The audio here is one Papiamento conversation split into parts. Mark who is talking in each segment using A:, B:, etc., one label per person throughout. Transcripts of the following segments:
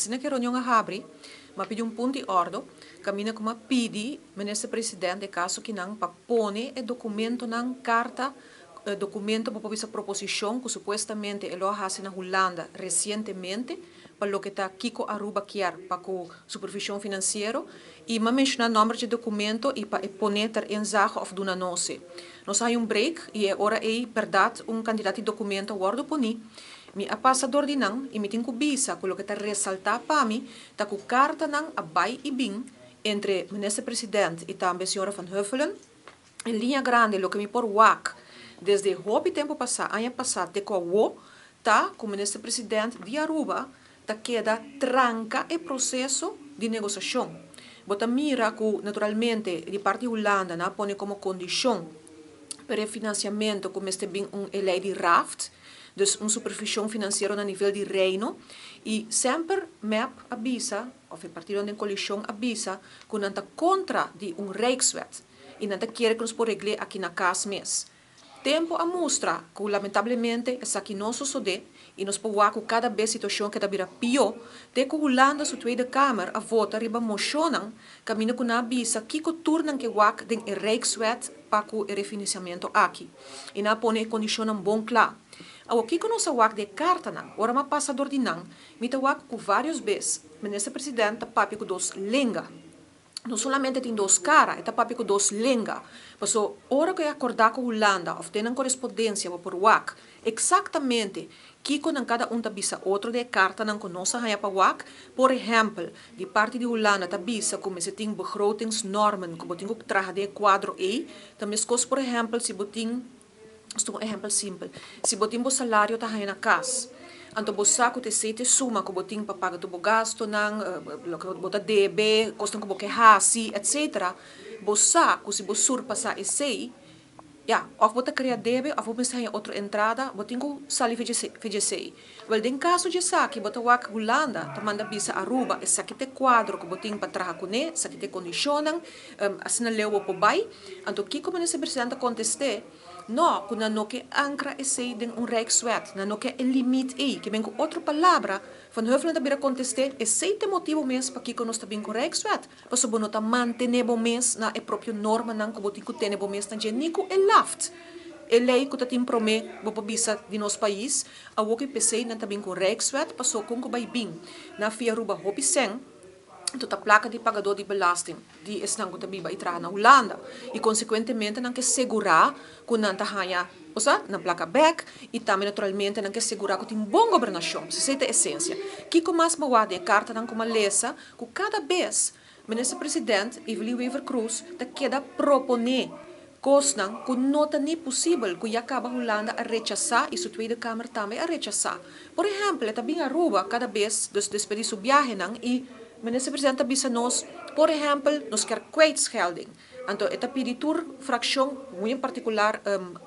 A: Asina ku e reunion a habri, m'a pidi un punt di òrdu, kaminda ku m'a pidi Minister President e kaso kinan pa pone e dokumentonan, karta, dokumento pa por bisa proposishon ku supuestamente e lo a hasi na Hulanda resientemente pa loke ta kiko Aruba kier pa ku supervishon finansiero i m'a menshoná nòmber dje dokumento i pa e pone ter inzage òf duna nos e. Nos a haña un break i e ora ei bèrdat un kantidat di dokumento a wòrdu poní. Mi a pasa dor di nan i mi tin ku bisa ku loke ta resaltá pa mi ta ku kartanan a bai i bin entre Minister President i tambe señora Van Huffelen. En liña grandi loke mi por wak desde hopi tempu pasá, aña pasá te ku awo, ta ku Minister President di Aruba ta keda tranka e proseso di negosiashon. Bo ta mira ku naturalmente di parti Hulanda nan a pone komo kondishon pa e refinansiamentu ku mester bin un e lei di raft, dus un supervishon finansiero na nivel di Reino, i semper mep a bisa, òf e partidonan den koalishon a bisa, ku nan ta kontra di un Rijkswet i nan ta kere ku nos por regl'é aki na kas mes. Tempu a mustra ku lamentablemente esaki no sosodé i nos por wak ku kada bes situashon keda bira pió te ku Hulanda su Tweede Kamer a vota riba moshonnan kaminda ku nan a bisa kiko tur nan ke wak den e Rijkswet pa ku e refinansiamentu aki i nan a pone e kondishonnan bon kla. Awor kiko nos a wak di e kartanan? Ora mi a pasa dor di nan mi ta wak ku vários bes Minister President ta papia ku dos lenga. No solamente tin dos cara, e ta papia cu dos lenga. Paso, ora cu e acorda cu Hulanda of den nan corespondencia bo por wak exactamente kico nan cada un ta bisa otro den e cartanan cu nos a haya pa wak. Por ehempel, di parti di Hulanda ta bisa cu mester tin begrotingsnormen cu bo tin cu traha den e cuadro ey. Ta mescos por ehempel si bo tin. Nos tuma un ehèmpel simpel. Si bo tin bo salario ta haña na kas, anto bo sa ku ta esei ta e suma ku bo tin pa paga tur bo gastunan, loke bo ta debe, kosnan ku bo ke hasi, etsetera. Bo sa ku si bo surpasá esei, ya, òf bo ta krea debe òf bo mester haña otro entrada, bo tin ku sali for dje esei. Wèl, den kaso dje esaki bo ta wak Hulanda ta manda bisa Aruba esaki ta e kuadro ku bo tin pa traha kuné, esaki ta e kondishonnan, asina leu bo por bai. Anto kiko Minister Presidente ta kontest'é? No, ku nan no ke ankra esei den un Rijkswet, nan no ke e limit ei. Ke men ku otro palabra, Van Huffelen ta bira kontest'é, esei ta e motibu mes pakiko nos ta bin ku Rijkswet, pasobra bo no ta mantené bo mes na e propio normanan ku bo tin ku tene bo mes na dje, ni ku e laft. E lei ku ta tin promé bo por bisa di nos pais, awor ku p'esei nan ta bin ku Rijkswet paso kon ku bai bin na fia Aruba hopi sèn, anto ta plaka di pagadó di belasting di esnan ku ta biba i traha na Hulanda i konsekuentemente nan ke segurá ku nan ta haña osea nan plaka bèk i tambe naturalmente nan ke segurá ku tin bon gobernashon. Esei ta esensia. Kiko mas bo wak den e kartanan ku mi a lesa ku kada bes Minister President Evelyn Wever-Croes ta keda proponé Kosnan ku no ta ni pusibel ku ya kaba Hulanda a rechasá i su Tweede Kamer tambe a rechasá. Por ehèmpel e ta bin Aruba kada bes dus despues di su biahenan i Minister President ta bisa nos por ehèmpel nos kier kwijtschelding. Anto e ta pidi tur frakshon, muy en partikular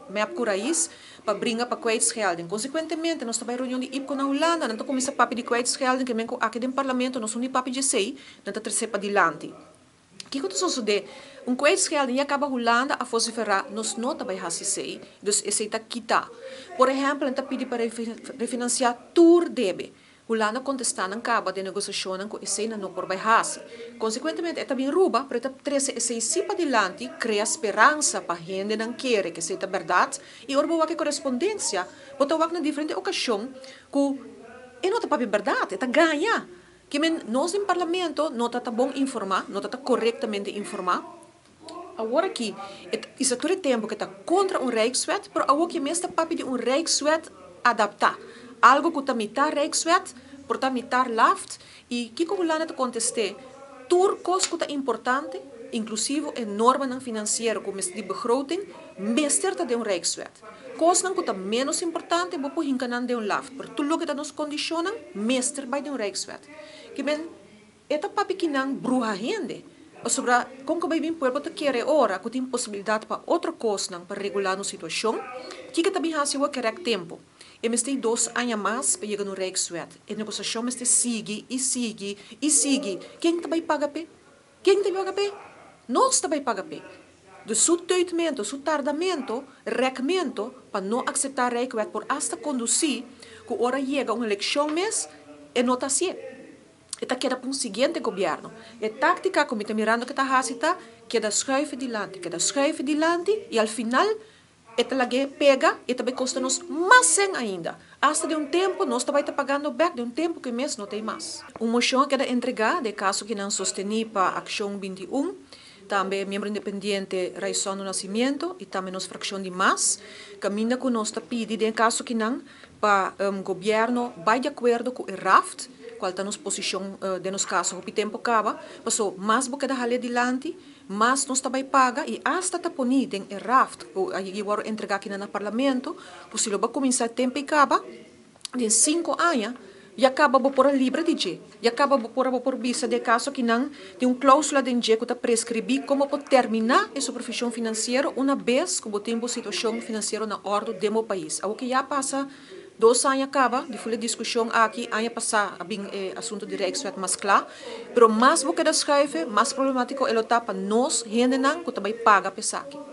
A: mep ku Raiz, pa bringa pa kwijtschelding. Konsekuentemente nos ta bai reunion di IPCO na Hulanda nan ta kuminsá papia di kwijtschelding ke men ku aki den parlamento nos no ni papia djesei nan ta tresé padilanti. Kiko ta sosodé? Un kwijtschelding ya kaba Hulanda a vociferá nos no ta bai hasi esei, dus esei ta kitá. Por ehèmpel nan ta pidi pa refinansiá tur debe. Hulanda kontestá nan kaba den negosiashonnan ku esei nan no por bai hasi. Konsekuentemente e ta bin Ruba, pero e ta trese esei sí padilanti, krea speransa pa hendenan kere ku esei ta bèrdat. I ora bo wak e korespondensia, bo ta wak na diferente okashon ku e no ta papia bèrdat, e ta gaña. Ke men nos den parlamento no ta ta bon informá, no ta ta korektamente informá. Awor aki e ta bisa tur e tempu ke ta kontra un Rijkswet, pero awor ke mes ta papia di un Rijkswet adaptá, algo ku ta mitar Rijkswet, por ta mitar laft, i kiko Hulanda ta kontest'é? Tur kos ku ta importante, inklusivo e normanan finansiero ku mester di begroting, mester ta den un Rijkswet. Kosnan ku ta ménos importante bo por hinka nan den un laft, pero tur loke ta nos kondishonnan mester bai den un Rijkswet. Ke men e ta papia ki nan bruha hende, pasobra kon ku bai bin pueblo ta kere ora ku tin posibilidat pa otro kosnan pa regulá nos situashon, kiko ta bin hasi awor ke rèk tempu? E mester i dos aña mas pa yega na un Rijkswet. E negosiashon mester sigui i sigui i sigui. Ken ta bai paga p'e? Ken ta bai paga p'e? Nos ta bai paga p'e. Dus su tuitmento, su tardamento, rekmento pa no akseptá Rijkwet por asta kondusí ku ora yega un elekshon mes e no ta hasié. E ta keda pa un siguiente gobierno. E tactica cu mi ta mirando cu ta haci ta keda schuiven dilanti, keda schuiven dilanti y al final e ta lag'e pega y ta bay costa nos mas cen ainda. Hasta den un tempo nos ta bay ta pagando bek den un tempo cu e mes no ta ey mas. Un mocion a keda entrega den e caso kinan sosteni pa Accion 21, tambe miembro independiente Raison do Nascimento y tambe nos fraccion di mas, caminda cu nos ta pidi den e caso kinan pa gobierno bay di acuerdo cu e raft, cual ta nos posicion den nos caso hopi tempo caba, paso mas bo keda hale dilanti, mas nos ta bay paga y hasta ta poni den e raft cu a yegi worde entrega aki na Parlamento, cu si lo bo cuminsa e tempo y caba, den cinco aña, ya caba bo por a libra di dje, ya caba bo por a bo por bisa den e caso aki nan tin un clausula den dje cu ta prescribi como por termina e supervision financiero una bes cu bo tin bo situacion financiero na ordo den bo pais. Awo ke ya pasa 2 aña caba di ful e discusion aki, aña pasa a bin e asunto di Rijkswet mas cla, pero mas bo keda schuife, mas problematico e lo ta pa nos hendenan cu ta bay paga p'esaki.